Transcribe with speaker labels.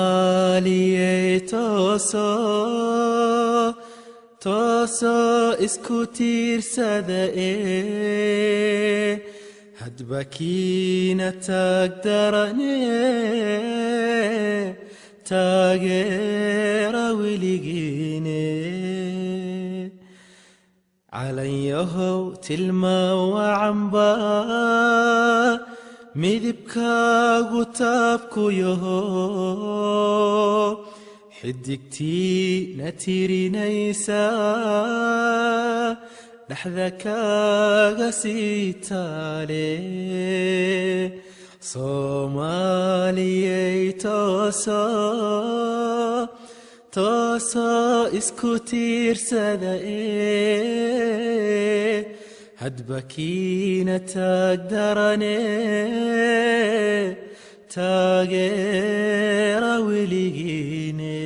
Speaker 1: Soomaaliyey toosoo, toosoo, isku tiirsada ee hadba kiina taag darane, taageera weligiine. Calanyahow tilmaan wacanba midibkaagu taabku yaho, xidigtiina tirinaysa dhexda kaaga sii taale. Soomaaliyey toosoo, toosoo, isku tiirsada ee hadba kiina taag darane, taageera weligiine.